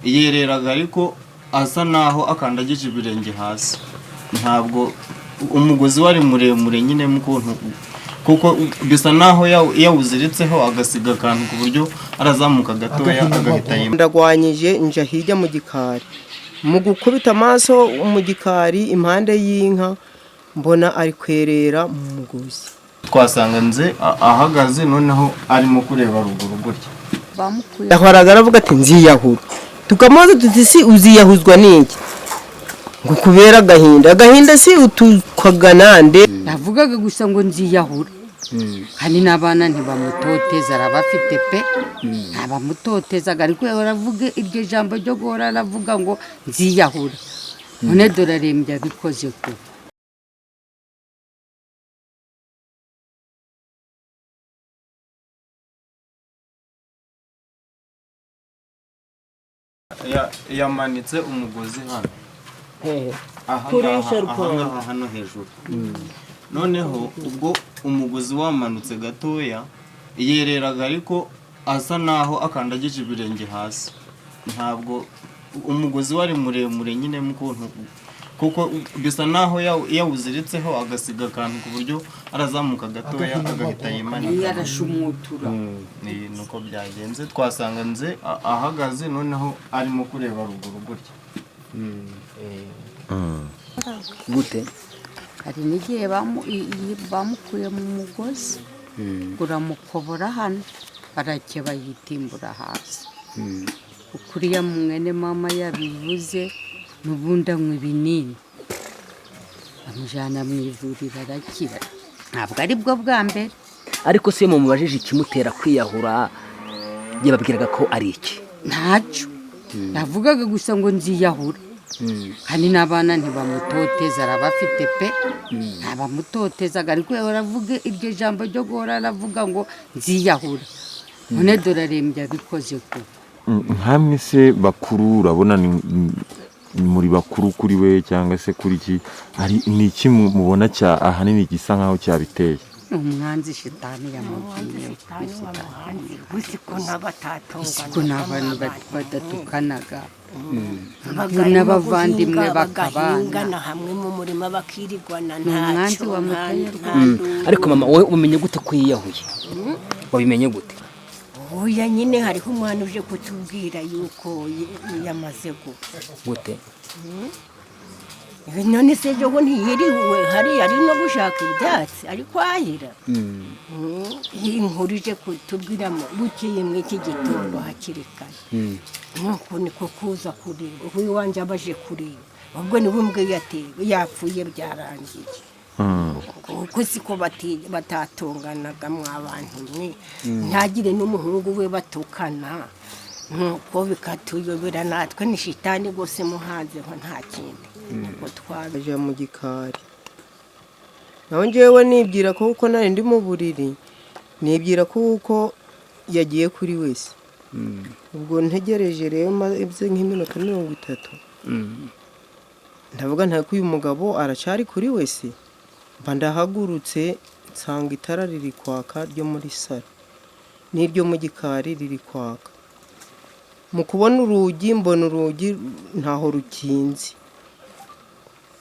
Yereraga ariko asa naho akandagije ibirenge hasi. Ntabwo umugozi wari muremure nyine mukuntu, kuko bisa naho yawuziritseho agasiga akantu ku buryo arazamuka gatoya agahita yima. Ndagwanyije nja hirya mu gikari, mu gukubita amaso mu gikari impande y'inka mbona ari kwerera mu mugozi. Twasanga nze ahagaze, noneho arimo kureba ruguru gutya. Yahoraga aravuga ati nziyahura, tukamubaza tuti si uziyahuzwa n'iki? Ngo kubera agahinda. Agahinda si utukwaga nande? Yavugaga gusa ngo nziyahura, kandi n'abana ntibamutoteza, arabafite pe, ntabamutotezaga, ariko yahora avuga iryo jambo ryo guhora aravuga ngo nziyahura. None dore arembye abikoze ko. Yamanitse umugozi hano aha Kuri ngaha, sharupante. aha ngaha hano hejuru. Noneho ubwo umugozi wamanutse gatoya, yereraga ariko asa naho akandagije ibirenge hasi. Ntabwo umugozi wari muremure nyine mukuntu, kuko bisa naho yawuziritseho agasiga akantu ku buryo arazamuka gatoya agahita yimanika. Yarashumutura. Ni nuko byagenze. Twasanga nze ahagaze, noneho arimo kureba ruguru gutya. Gute? Hari n'igihe bamukuye mu mugozi uramukobora hano, barakeba yitimbura hasi. Ukuriya mwene mama yabivuze, n'ubundi anywa ibinini, bamujyana mu ivuriro arakira. Ntabwo ari bwo bwa mbere. Ariko se mumubajije ikimutera kwiyahura, yababwiraga ko ari iki? Ntacyo, yavugaga gusa ngo nziyahura, kandi n'abana ntibamutoteza, arabafite pe, ntabamutotezaga, ariko yahora avuga iryo jambo ryo guhora aravuga ngo nziyahura. None dore arembye abikoze ko. Nkamwe se bakuru, urabona muri bakuru kuri we cyangwa se kuri iki, ari ni iki mubona cya ahanini gisa nkaho cyabiteye? Umwanzi shitani yamubwiye. Usiko n'abatatungana. Siko n'abantu badatukanaga n'abavandimwe bakabana. Bagahingana hamwe mu murima bakirigwana. Ni umwanzi ntacyo wamuteye. Nta nduru. Ariko mama, wowe umenye gute ko yiyahuye? Wabimenye gute? Oya nyine, hariho umwana uje kutubwira yuko yamaze gupfa. Gute? None se ejo ho ntiyiriwe hariya ari no gushaka ibyatsi, ari kwahira? Iyi nkuru ije kutubwiramo bukeye muri iki gitondo hakiri kare, nuko niko kuza kureba uyu wanjye abaje kureba, ubwo niwe umbwiye ati yapfuye byarangiye. Kuko siko batatunganaga mwa bantu mwe, ntagire n'umuhungu we batukana, nuko bikatuyobera natwe. Ni shitani rwose muhanzeho, nta kindi niko twabi. Aja mu gikari, naho njyewe nibwira ko kuko nari ndi mu buriri, nibwira ko kuko yagiye kuri wese. Ubwo ntegereje rero maze nk'iminota 30, ndavuga nta ko uyu mugabo aracari kuri wese. Mba ndahagurutse, nsanga itara riri kwaka ryo muri salo n'iryo mu gikari riri kwaka. Mu kubona urugi, mbona urugi ntaho rukinze.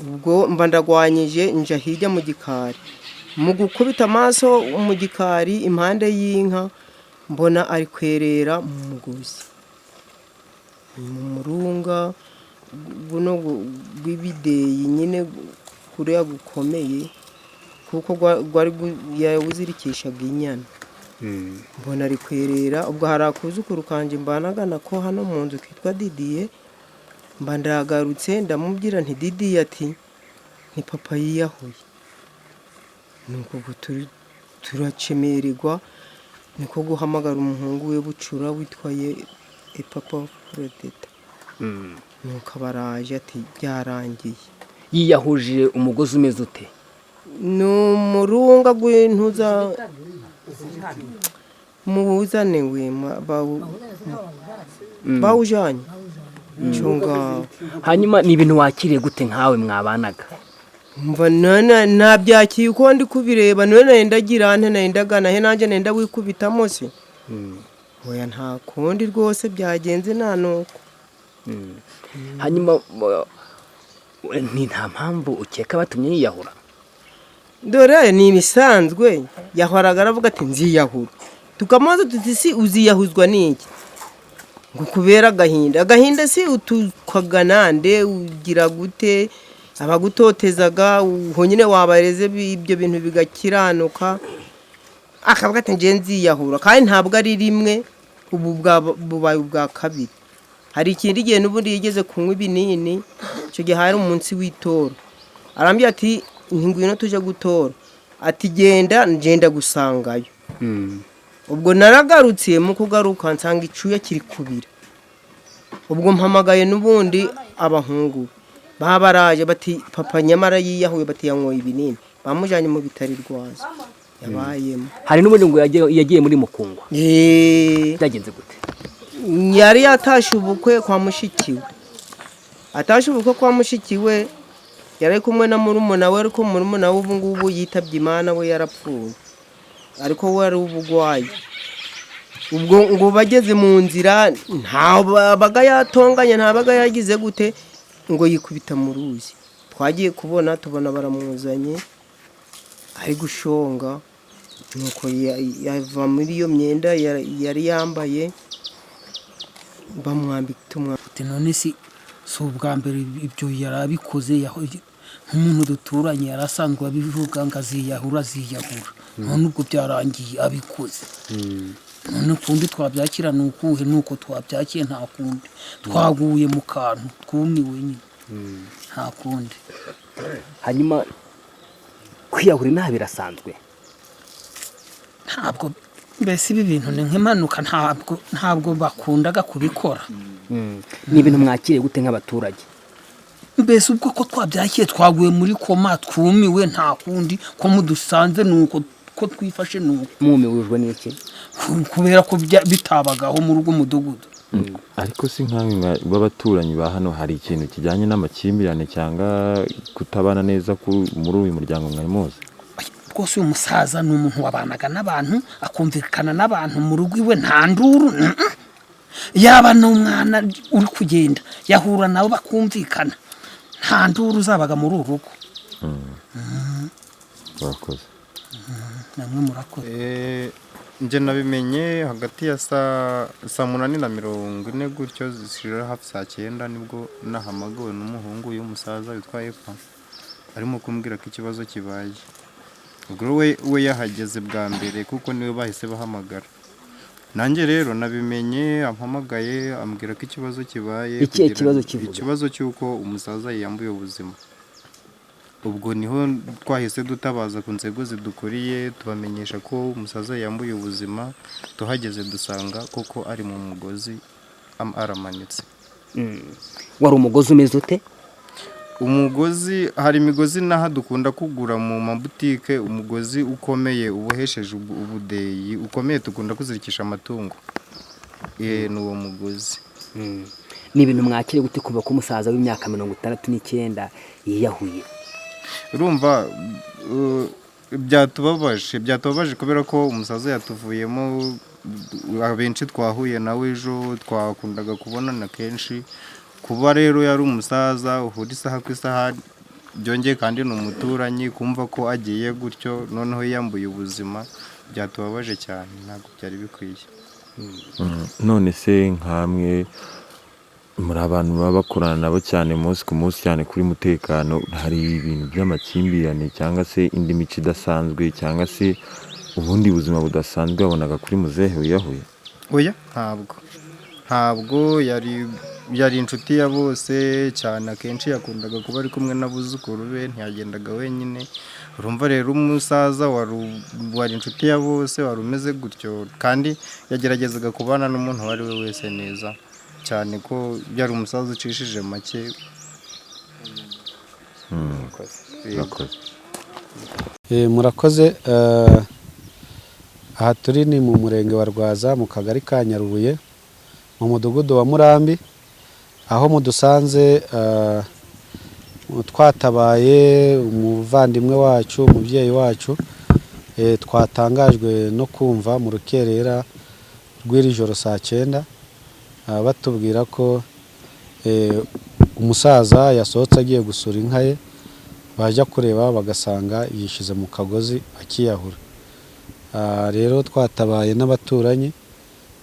Ubwo mba ndagwanyije nja hirya mu gikari, mu gukubita amaso mu gikari impande y'inka mbona ari kwerera mu mugozi, mu murunga buno gw'ibideyi nyine kuriya gukomeye, kuko gwari yawuzirikishaga inyana. Mbona ari kwerera. Ubwo hari akuzukuru kanjye mbanaga nako hano mu nzu kitwa Didiye, mba ndagarutse ndamubwira nti Didiye, ati ni papa yiyahuye. Nuko ubwo turacemererwa, niko guhamagara umuhungu we bucura witwa ye papa Fredeta, nuko abaraje ati byarangiye. Yiyahuje umugozi umeze ute? Ni umurunga gw'intuza muwuzane we bawujanye cunga. Hanyuma ni ibintu wakiriye gute nkawe mwabanaga? Mva none nabyakiye uko ndi kubireba. None nari ndagira nte? Nari ndagana he? Nanjye nari ndawikubitamo se? Oya, nta kundi rwose byagenze, nta nuko. Hanyuma ni nta mpamvu ukeka batumye yiyahura? Dore ni ibisanzwe, yahoraga aravuga ati nziyahura, tukamubaza tuti si uziyahuzwa n'iki? Ngo kubera agahinda. Agahinda si utukwaga nande? Ugira gute? Abagutotezaga honyine wabareze ibyo bintu bigakiranuka, akavuga ati ngiye nziyahura. Kandi ntabwo ari rimwe, ubu bubaye ubwa kabiri. Hari ikindi gihe n'ubundi yigeze kunywa ibinini, icyo gihe hari umunsi w'itora, arambwira ati ngwino tuje gutora, ati genda ngenda gusangayo. Ubwo naragarutse, mu kugaruka nsanga icyuya kiri kubira. Ubwo mpamagaye n'ubundi abahungu baba baraje, bati papa nyamara yiyahuye, bati yanyoye ibinini, bamujyanye mu bitaro i Rwaza yabayemo. Hari n'ubundi ngo yagiye muri Mukungwa? Byagenze gute? Yari yatashe ubukwe kwa mushiki we, atashe ubukwe kwa mushiki we yari ari kumwe na murumuna we, ariko murumuna we ubu ngubu yitabye Imana, we yarapfuye, ariko we ari ubugwayi. Ubwo ngo bageze mu nzira, ntabaga yatonganye, ntabaga yagize gute, ngo yikubita mu ruzi. Twagiye kubona tubona baramuzanye ari gushonga, nuko yava muri iyo myenda yari yambaye, bamwambika tumwa. Ati none si ubwa mbere ibyo yari abikoze, nk'umuntu duturanye yari asanzwe abivuga ngo aziyahura, aziyahura, none ubwo byarangiye abikoze. None ukundi twabyakira ni ukuhe? Ni uko twabyakiye, nta kundi, twaguye mu kantu, twumiwe nyine, nta kundi. Hanyuma kwiyahura inaha birasanzwe? Ntabwo, mbese ibi bintu ni nk'impanuka, ntabwo bakundaga kubikora. Ni ibintu mwakiriye gute nk'abaturage? Mbese ubwo ko twabyakiye, twaguye muri koma, twumiwe, nta kundi, ko mudusanze ni uko ko twifashe ni uko. Mwumiwijwe n'iki? Kubera ko bitabagaho muri uwo mudugudu. Ariko si nkamwe b'abaturanyi ba hano, hari ikintu kijyanye n'amakimbirane cyangwa kutabana neza muri uyu muryango mwari muzi? Rwose uyu musaza ni umuntu wabanaga n'abantu, akumvikana n'abantu mu rugo iwe, nta nduru, Yaba n'umwana uri kugenda yahura nabo bakumvikana, nta nduru zabaga muri uru rugo. Murakoze. Namwe murakoze. Njye nabimenye hagati ya saa 8:40 gutyo zishira hafi saa 9, nibwo nahamagawe n'umuhungu w'umusaza witwa Epa, arimo kumbwira ko ikibazo kibaye. Ubwo we yahageze bwa mbere kuko niwe bahise bahamagara. Nanjye rero nabimenye ampamagaye ambwira ko ikibazo kibaye. Ikihe kibazo kivuga? Ikibazo cy'uko umusaza yiyambuye ubuzima. Ubwo niho twahise dutabaza ku nzego zidukuriye, tubamenyesha ko umusaza yambuye ubuzima. Tuhageze dusanga koko ari mu mugozi, aramanitse. Wari umugozi umeze ute? Umugozi, hari imigozi n'aha dukunda kugura mu mabutike, umugozi ukomeye ubohesheje ubudeyi ukomeye dukunda kuzirikisha amatungo. Ni uwo mugozi. Ni ibintu mwakiriye gute kuva ko umusaza w'imyaka 69 yiyahuye? Urumva, byatubabaje kubera ko umusaza yatuvuyemo. Abenshi twahuye nawe ejo, twakundaga kubonana kenshi. Kuba rero yari umusaza uhura isaha ku isaha, byongeye kandi ni umuturanyi, kumva ko agiye gutyo noneho yambuye ubuzima, byatubabaje cyane, ntabwo byari bikwiye. None se nkamwe muri abantu baba bakorana nabo cyane umunsi ku munsi, cyane kuri mutekano, hari ibintu by'amakimbirane cyangwa se indi mico idasanzwe cyangwa se ubundi buzima budasanzwe wabonaga kuri muzehe wiyahuye? Oya, ntabwo yari inshuti ya bose cyane. Akenshi yakundaga kuba ari kumwe n'abuzukuru be, ntiyagendaga wenyine. Urumva rero umusaza wari inshuti ya bose wari umeze gutyo, kandi yageragezaga kubana n'umuntu uwo ari we wese neza cyane, ko yari umusaza ucishije make. Murakoze. Murakoze. Aha turi ni mu murenge wa Rwaza, mu kagari ka Nyarubuye, mu mudugudu wa Murambi, aho mudusanze twatabaye umuvandimwe wacu, umubyeyi wacu. Twatangajwe no kumva mu rukerera rw'iri joro saa 9 batubwira ko Umusaza yasohotse agiye gusura inka ye, bajya kureba bagasanga yishyize mu kagozi akiyahura. Rero twatabaye n'abaturanyi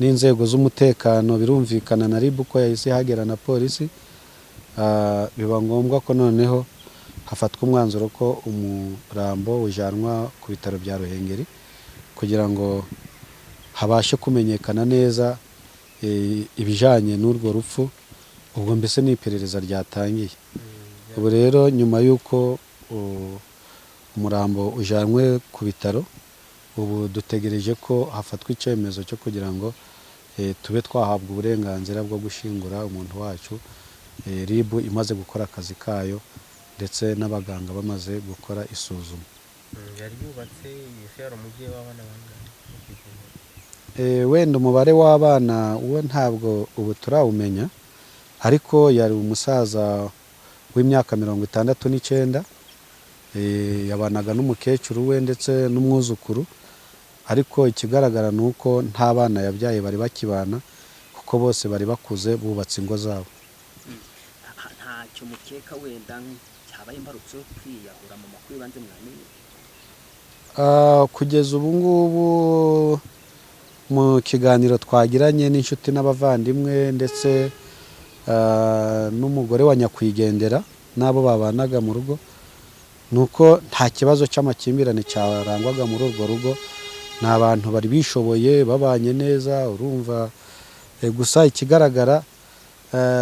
n'inzego z'umutekano, birumvikana na RIB ko yahise ihagera na polisi. Biba ngombwa ko noneho hafatwa umwanzuro ko umurambo ujyanwa ku bitaro bya Ruhengeri kugira ngo habashe kumenyekana neza ibijyanye n'urwo rupfu. Ubwo mbese ni iperereza ryatangiye. Ubu rero nyuma y'uko umurambo ujyanwe ku bitaro, ubu dutegereje ko hafatwa icyemezo cyo kugira ngo tube twahabwa uburenganzira bwo gushyingura umuntu wacu, RIB imaze gukora akazi kayo ndetse n'abaganga bamaze gukora isuzuma. Yari yubatse, ese yari umubyeyi w'abana bangahe? Wenda umubare w'abana wo ntabwo ubu turawumenya, ariko yari umusaza w'imyaka 69, yabanaga n'umukecuru we ndetse n'umwuzukuru, ariko ikigaragara ni uko nta bana yabyaye bari bakibana, kuko bose bari bakuze bubatse ingo zabo. Ntacyo mukeka wenda cyabaye imbarutso yo kwiyahura mu makuru y'ibanze mwamenye? Kugeza ubu ngubu mu kiganiro twagiranye n'inshuti n'abavandimwe ndetse n'umugore wa nyakwigendera n'abo babanaga mu rugo, ni uko nta kibazo cy'amakimbirane cyarangwaga muri urwo rugo. Ni abantu bari bishoboye, babanye neza, urumva. Gusa ikigaragara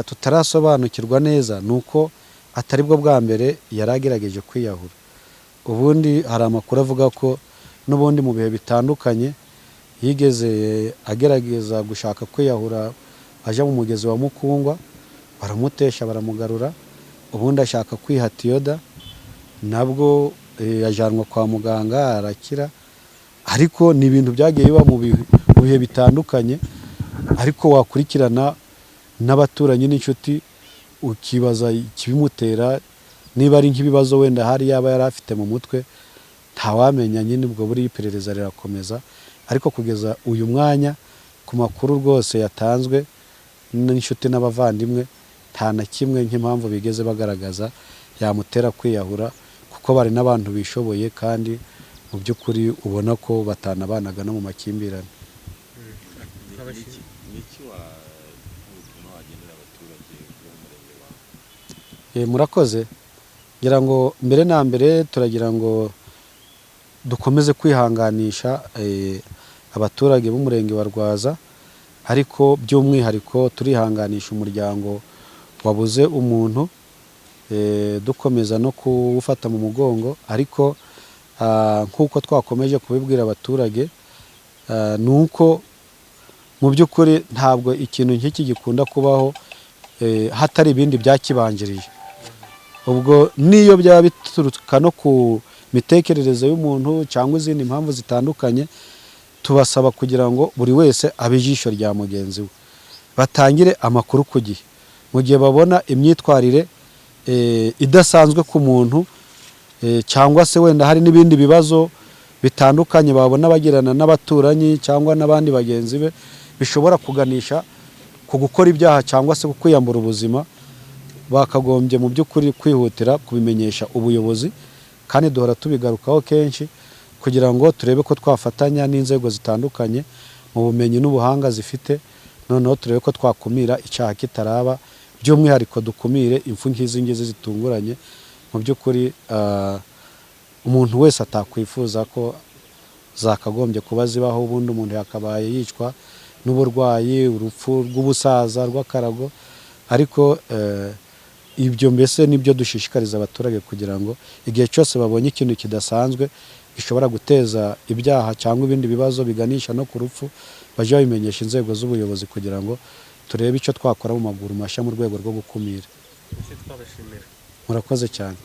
tutarasobanukirwa neza ni uko atari bwo bwa mbere yari agerageje kwiyahura. Ubundi hari amakuru avuga ko n'ubundi mu bihe bitandukanye yigeze agerageza gushaka kwiyahura, aja mu mugezi wa Mukungwa, baramutesha baramugarura. Ubundi ashaka kwihata iyoda, nabwo ajyanwa kwa muganga arakira. Ariko ni ibintu byagiye biba mu bihe bitandukanye, ariko wakurikirana n'abaturanyi n'inshuti ukibaza ikibimutera, niba ari nk'ibibazo wenda hari yaba yari afite mu mutwe, ntawamenya nyine. Ubwo buri iperereza rirakomeza, ariko kugeza uyu mwanya ku makuru rwose yatanzwe n'inshuti n'abavandimwe, nta na kimwe nk'impamvu bigeze bagaragaza yamutera kwiyahura, kuko bari n'abantu bishoboye kandi mu by'ukuri ubona ko batanabanaga no mu makimbirane. Murakoze. Ngira ngo mbere na mbere turagira ngo dukomeze kwihanganisha abaturage b'umurenge wa Rwaza, ariko by'umwihariko turihanganisha umuryango wabuze umuntu, dukomeza no kuwufata mu mugongo. Ariko nk'uko twakomeje kubibwira abaturage, ni uko mu by'ukuri ntabwo ikintu nk'iki gikunda kubaho hatari ibindi byakibanjirije. Ubwo niyo byaba bituruka no ku mitekerereze y'umuntu cyangwa izindi mpamvu zitandukanye, tubasaba kugira ngo buri wese abe ijisho rya mugenzi we, batangire amakuru ku gihe mu gihe babona imyitwarire idasanzwe ku muntu, cyangwa se wenda hari n'ibindi bibazo bitandukanye babona bagirana n'abaturanyi cyangwa n'abandi bagenzi be, bishobora kuganisha ku gukora ibyaha cyangwa se kwiyambura ubuzima, bakagombye mu by'ukuri kwihutira kubimenyesha ubuyobozi. Kandi duhora tubigarukaho kenshi kugira ngo turebe ko twafatanya n'inzego zitandukanye mu bumenyi n'ubuhanga zifite, noneho turebe ko twakumira icyaha kitaraba, by'umwihariko dukumire impfu nk'izi ngizi zitunguranye. Mu by'ukuri umuntu wese atakwifuza ko zakagombye kuba zibaho. Ubundi umuntu yakabaye yicwa n'uburwayi, urupfu rw'ubusaza, rw'akarago, ariko ibyo mbese nibyo dushishikariza abaturage kugira ngo igihe cyose babonye ikintu kidasanzwe gishobora guteza ibyaha cyangwa ibindi bibazo biganisha no ku rupfu, bajye babimenyesha inzego z'ubuyobozi kugira ngo turebe icyo twakora mu maguru mashya mu rwego rwo gukumira. Murakoze cyane.